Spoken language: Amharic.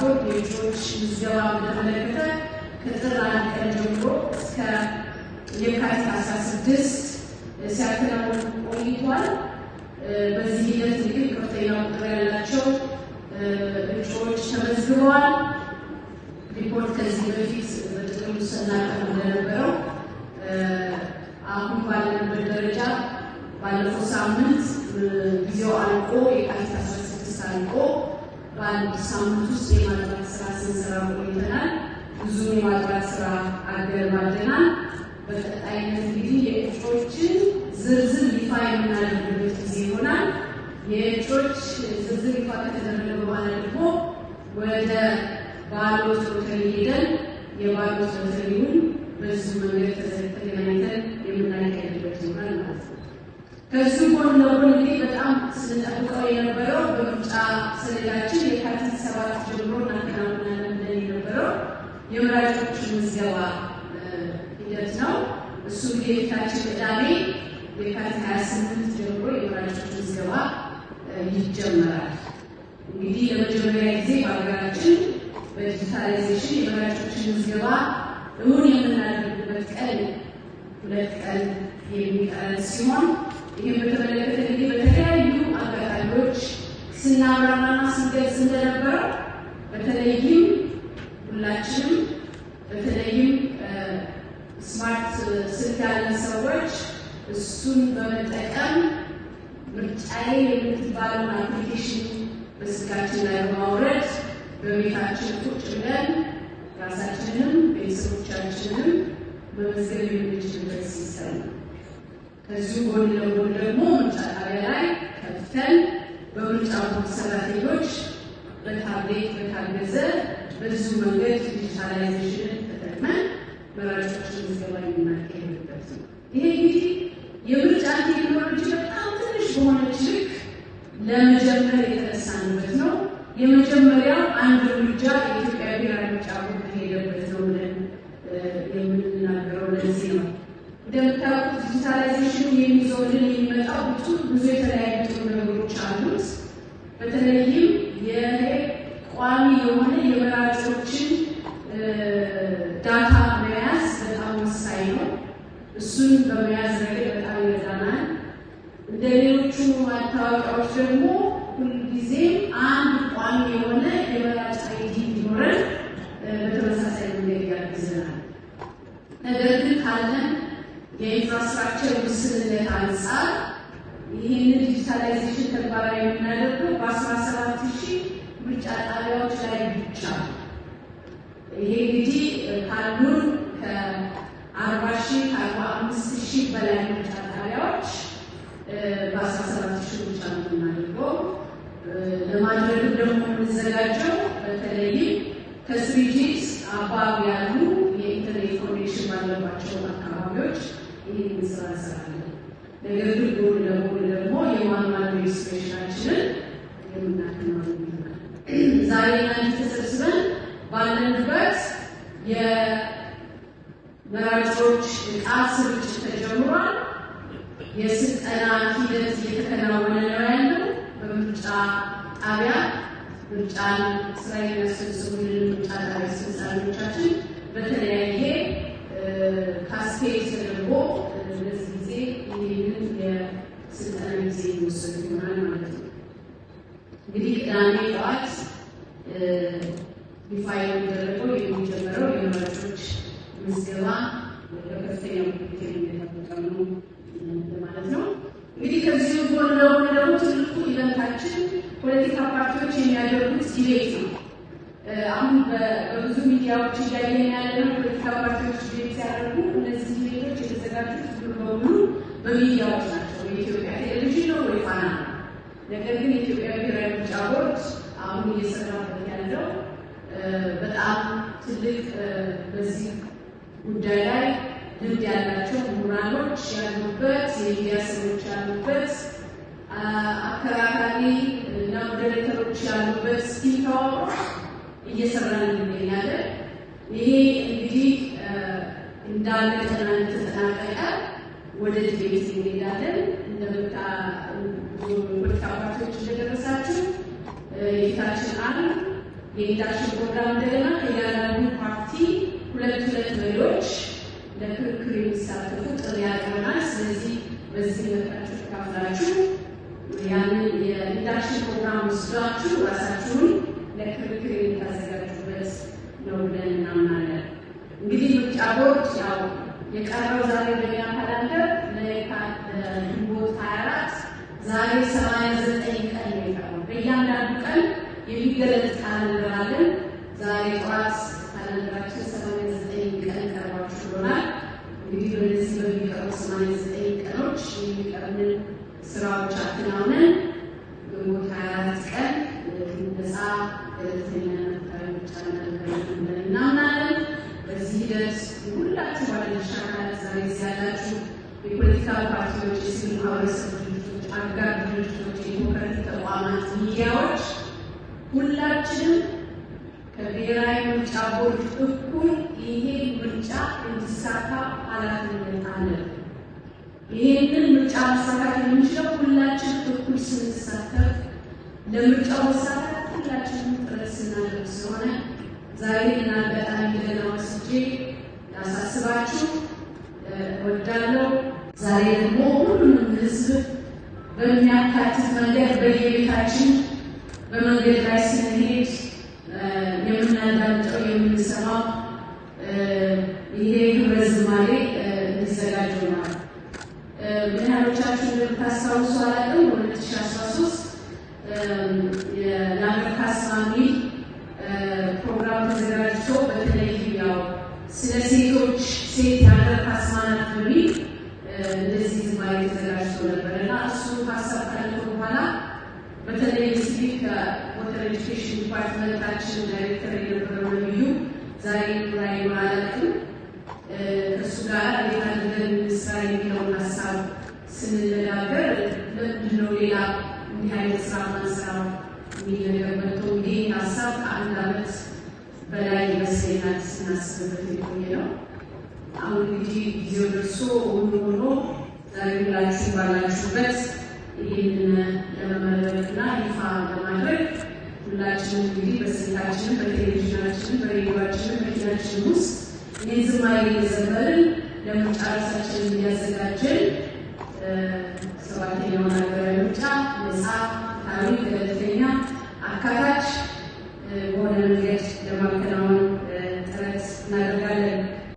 ቦርድ የእጩዎች ምዝገባ በተመለከተ ከጥር 1 ቀን ጀምሮ እስከ የካቲት 16 ሲያከናውን ቆይቷል። በዚህ ሂደት እንግዲህ ከፍተኛ ቁጥር ያላቸው እጩዎች ተመዝግበዋል። ሪፖርት ከዚህ በፊት በጥቅሉ ስናቀርብ እንደነበረው አሁን ባለንበት ደረጃ ባለፈው ሳምንት ጊዜው አልቆ የካቲት 16 አልቆ በአንድ ሳምንት ውስጥ የማጥራት ስራ ስንሰራ ቆይተናል። ብዙ የማጥራት ስራ አገባደናል። በቀጣይነት እንግዲህ የእጩዎችን ዝርዝር ይፋ የምናደርግበት ጊዜ ይሆናል። የእጩዎች ዝርዝር ይፋ ከተደረገ በኋላ ደግሞ ወደ ballot ሎተሪ ሄደን የ ballot ሎተሪውን በዚሁ መንገድ ተገናኝተን የምናካሄድበት ይሆናል ማለት ነው። ከዚሁ ጎን ለጎን እንግዲህ በጣም ስንጠብቀው የነበረው በምርጫ ሰሌዳችን የካቲት 7 ጀምሮ እናከናውናለን ብለን የነበረው የመራጮች ምዝገባ ሂደት ነው። እሱ እንግዲህ የፊታችን ቅዳሜ የካቲት 28 ጀምሮ የመራጮች ምዝገባ ይጀመራል። እንግዲህ ለመጀመሪያ ጊዜ በሀገራችን በ digitalization የመራጮችን ምዝገባ እውን የምናደርግበት ቀን 2 ቀን የሚቀረን ሲሆን ይህም በተመለከተ እንግዲህ በተለያዩ አጋጣሚዎች ስናብራራና ስንገልጽ እንደነበረው በተለይም ሁላችንም በተለይም smart ስልክ ያለን ሰዎች እሱን በመጠቀም ምርጫዬ የምትባለውን application በስልካችን ላይ በማውረድ በቤታችን ቁጭ ብለን ራሳችንንም ቤተሰቦቻችንንም መመዝገብ የምንችልበት system ነው። ከዚሁ ጎን ለጎን ደግሞ ምርጫ ጣቢያ ላይ ከፍተን በምርጫ ቦርድ ሰራተኞች በታብሌት በታገዘ በዚሁ መንገድ digitalization ን ተጠቅመን መራጮችን ምዝገባ የምናካሄድበት ነው። ይሄ እንግዲህ የምርጫ ቴክኖሎጂ በጣም ትንሽ በሆነች ልክ ለመጀመር የተነሳንበት ነው። የመጀመሪያው አንድ እርምጃ የኢትዮጵያ ብሔራዊ ምርጫ ቦርድ የሄደበት ነው ብለን የምንናገረው ለዚህ ነው። እንደምታውቁት digitalization ኑ የሚዞልን የሚመጣው ብዙ የተለያዩ ጥሩ ነገሮች አሉት። በተለይም የቋሚ የሆነ የመራጮችን data መያዝ በጣም ወሳኝ ነው። እሱን በመያዝ ረገድ በጣም ይረዳናል። እንደ ሌሎቹ መታወቂያዎች ደግሞ ሁልጊዜም አንድ ቋሚ የሆነ የመራጭ ID እንዲኖረን በተመሳሳይ መንገድ ያግዘናል። ነገር ግን ካለን የ infrastructure ውስንነት አንጻር ይህንን digitalization ተግባራዊ የምናደርገው በ17,000 ምርጫ ጣቢያዎች ላይ ብቻ። ይሄ እንግዲህ ካሉን ከ40,000 ከ45,000 በላይ ምርጫ ጣቢያዎች በ17,000 ብቻ ነው የምናደርገው። ለማድረግም ደግሞ የምንዘጋጀው በተለይም ከ 3G above ያሉ የኢንተርኔት connection ባለባቸው አካባቢዎች ይህንን ስራ እንሰራለን። ነገር ግን ጎን ለጎን ደግሞ የ manual registration ኣችንን የምናከናውን ይሆናል። ዛሬ እናንተ ተሰብስበን ባለንበት የመራጮች ዕቃ ስርጭት ተጀምሯል። የስልጠና ሂደት እየተከናወነ ነው ያለው። በምርጫ ጣቢያ ምርጫን ስራ የሚያስፈጽሙልን ምርጫ ጣቢያ አስፈጻሚዎቻችን በተለያየ cascade ተደርጎ ለዚህ ጊዜ ይህንን የስልጠና ጊዜ የሚወሰዱ ይሆናል ማለት ነው። እንግዲህ ቅዳሜ ጠዋት ይፋ የሚደረገው የሚጀመረው የመራጮች ምዝገባ በከፍተኛ ጉጉት የሚጠበቀው ነው ማለት ነው። እንግዲህ ከዚሁ ጎን ለጎን ደግሞ ትልቁ event ኣችን ፖለቲካ ፓርቲዎች የሚያደርጉት debate ነው። አሁን በብዙ ሚዲያዎች እያየን ያለነው ፖለቲካ ፓርቲዎች debate ሲያደርጉ እነዚህ debate ኦች የተዘጋጁት ሙሉ በሙሉ በሚዲያዎች ናቸው። የኢትዮጵያ ቴሌቪዥን ነው ወይ ፋና ነው። ነገር ግን የኢትዮጵያ ብሔራዊ ምርጫ ቦርድ አሁን እየሰራበት ያለው በጣም ትልቅ በዚህ ጉዳይ ላይ ልምድ ያላቸው ምሁራኖች ያሉበት፣ የሚዲያ ሰዎች ያሉበት፣ አከራካሪ እና moderator ኦች ያሉበት team ተዋቅሮ እየሰራን እንገኛለን። ይሄ እንግዲህ እንዳለቀና እንደተጠናቀቀ ወደ debate እንሄዳለን። እንደምታ ፖለቲካ ፓርቲዎች እንደደረሳችሁ የፊታችን ዓርብ የ induction ፕሮግራም እንደገና ከእያንዳንዱ ፓርቲ ሁለት ሁለት መሪዎች ለክርክር የሚሳተፉ ጥሪ ያቀርበናል። ስለዚህ በዚህ መጥታችሁ ተካፍላችሁ ያንን የ induction ፕሮግራም ወስዳችሁ ራሳችሁን ለክርክር የምታዘጋጁበት ነው ብለን እናምናለን። እንግዲህ ምርጫ ቦርድ ያው የቀረው ዛሬ በኛ calendar ለግንቦት 24 ዛሬ 89 ቀን ነው የቀረው። በእያንዳንዱ ቀን የሚገለጥ calendar አለን። ዛሬ ጠዋት calendar ኣችን 89 ቀን ቀርባችሁ ብሎናል። እንግዲህ በእነዚህ በሚቀሩ 89 ቀኖች የሚቀርንን ስራዎች አከናውነን ግንቦት 24 ቀን ነፃ፣ ገለልተኛና ፍትሃዊ ምርጫ እናደርጋለን ብለን እናምናለን። በዚህ ሂደት ሁላችሁ ባለድርሻ አካላት፣ ዛሬ እዚህ ያላችሁ የፖለቲካ ፓርቲዎች፣ የሲቪል ማህበረሰብ ድርጅቶች፣ አጋር ድርጅቶች፣ የዲሞክራሲ ተቋማት፣ ሚዲያዎች፣ ሁላችንም ከብሔራዊ ምርጫ ቦርድ እኩል ይሄ ምርጫ እንዲሳካ ኃላፊነት አለን። ይሄንን ምርጫ ማሳካት የምንችለው ሁላችን እኩል ስንሳተፍ፣ ለምርጫው መሳካት ሁላችንም ጥረት ስናደርግ ስለሆነ ዛሬ እና አጋጣሚ እንደገና ወስጄ ላሳስባችሁ እወዳለሁ። ዛሬ ደግሞ ሁሉንም ህዝብ በሚያካትት መንገድ በየቤታችን በመንገድ ላይ ስንሄድ የምናዳምጠው፣ የምንሰማው ይሄ ህብረ ዝማሬ እንዲዘጋጅ ሆኗል። ምን ያህሎቻችሁ እንደምታስታውሱ አላውቅም። በ2013 የለሀገር ካስማ የሚል ፕሮግራም ተዘጋጅቶ በተለይ ያው ስለ ሴቶች፣ ሴት የሀገር ካስማ ናት በሚል እንደዚህ ዝማሬ ተዘጋጅቶ ነበር እና እሱ ሀሳብ ካለፈ በኋላ በተለይ የ civic voter education department ኣችን ዳይሬክተር የነበረው ነብዩ፣ ዛሬ ላይ አላውቅም፣ ከእሱ ጋር እንዴት አድርገን እንስራ የሚለውን ሀሳብ ስንነጋገር ለምንድን ነው ሌላ እንዲህ አይነት ስራ ማንሰራው የሚል ነገር መጥቶ እንግዲህ ሀሳብ ከአንድ ዓመት በላይ ይመስለኛል ስናስብበት የቆየ ነው። አሁን እንግዲህ ጊዜው ደርሶ እውን ሆኖ ዛሬ ሁላችሁ ባላችሁበት ይህንን ለመመረቅና ይፋ ለማድረግ ሁላችንም እንግዲህ በስልካችንም፣ በቴሌቪዥናችንም፣ በሬዲዮችንም፣ መኪናችንም ውስጥ ይህን ዝማሬ እየዘመርን ለምርጫ ራሳችንን እያዘጋጀን ሰባተኛውን ሀገራዊ ምርጫ ነፃ፣ ፍትሃዊ፣ ገለልተኛ፣ አካታች